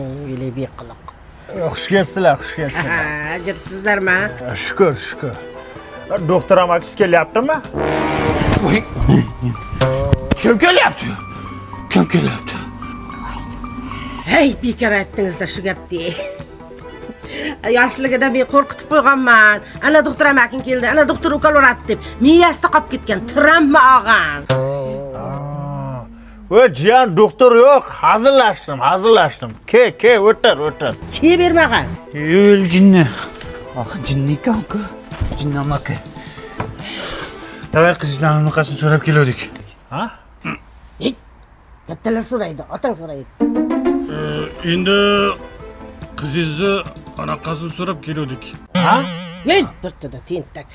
O'yli beqiliq. Xush kelibsizlar, xush kelibsizlar. Ha, jiribsizlarmi? Shukur, shukur. Doktor amakisi kelyaptimi? Kim kelyapti? Kim kelyapti? Hey, bekor aytdingizda shu gapni. Yoshligida men qo'rqitib qo'yganman. Ana doktor amaking keldi, ana doktor ukol uradi deb. Miyasida qolib ketgan, travma olgan. O jiyan, doktor yo'q, hazillashdim, hazillashdim. Ke, ke, o'tir, o'tir. Ke bermagan. Yo'l jinni. Ah, jinni ekan-ku. Jinni amaki. Davay qizlarning anaqasini so'rab keluvdik. Ha? Hey, kattalar so'raydi, otang so'raydi. Endi qizingizni anaqasini so'rab keluvdik. Ha? Men birtada tentak.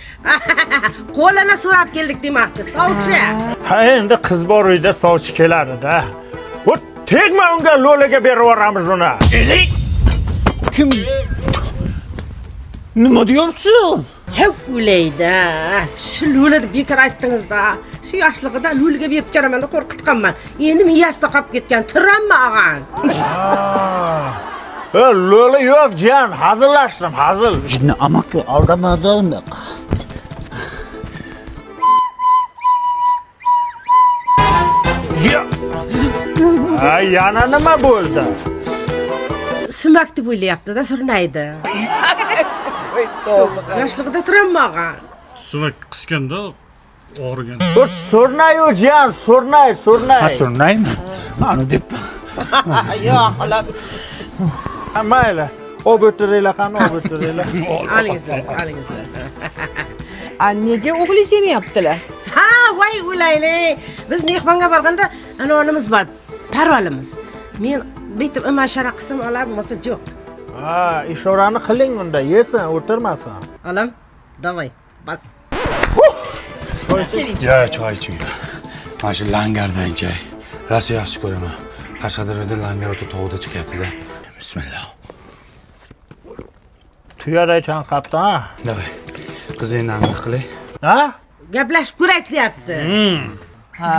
Qo'lini so'rab keldik demoqchi, sovchi. Ha, endi qiz bor uyda sovchi keladi-da. O tegma unga, Lo'liga berib yuboramiz uni. Kim? Nima deyapsan? Hep o'laydi. Shu lo'la deb bekor aytdingiz-da. Shu yoshligida lo'liga berib chiqaraman deb qo'rqitganman. Endi miyasida qolib ketgan, travma olgan. E, Lo'li yo'q, jiyan, hazillashdim, hazil. Jinni amaki aldamadi unaqa. Ha, yana nima bo'ldi? Sumak deb o'ylayapti-da, surnaydi. Yoshligida travma olgan. Sumak qisganda og'rigan. Bu surnay-u jiyan, surnay, surnay. Ha, surnaymi? Ani deb. Yo'q, xolam. Ha, mayli. Olib o'tiringlar, qani, olib o'tiringlar. Olingizlar, olingizlar. A nega o'g'lingiz yemayaptilar? Ha, voy o'laylik. Biz mehmonga borganda anonimiz bor, parolimiz. Men bitib ishora qilsam olar, bo'lmasa yo'q. Ha, ishorani qiling unda, yesin, o'tirmasin. Olam, давай, bas. Ya, choy iching. Mana shu langardan ichay. Rosa yaxshi ko'raman. Qashqadaryoda langar o'ta tog'da chiqyapti-da. Bismillah. Tuyaday chanqabdi, ha? Davay. Qizingni aniq qilay. Ha? Gaplashib ko'raylik deyapti. Ha.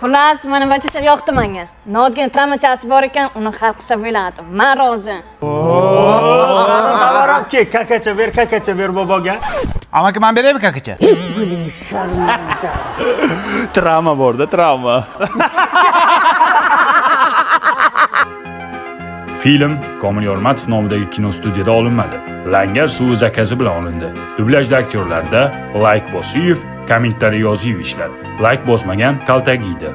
Xullas, mana bachacha yoqdi menga. Nozgina travmachasi bor ekan, uni hal qilsa bo'ladi. Men rozi. Tavaram ke, kakacha ber, kakacha ber boboga. Amaki, men beraymi kakacha? Travma borda, travma. Film Komil Yormatov nomidagi kino studiyada olinmadi. Langar suvi zakazi bilan olindi. Dublyajda aktyorlarda Layk Bosiyev, kommentariy yoziyev ishladi. Layk bosmagan kaltak yeydi.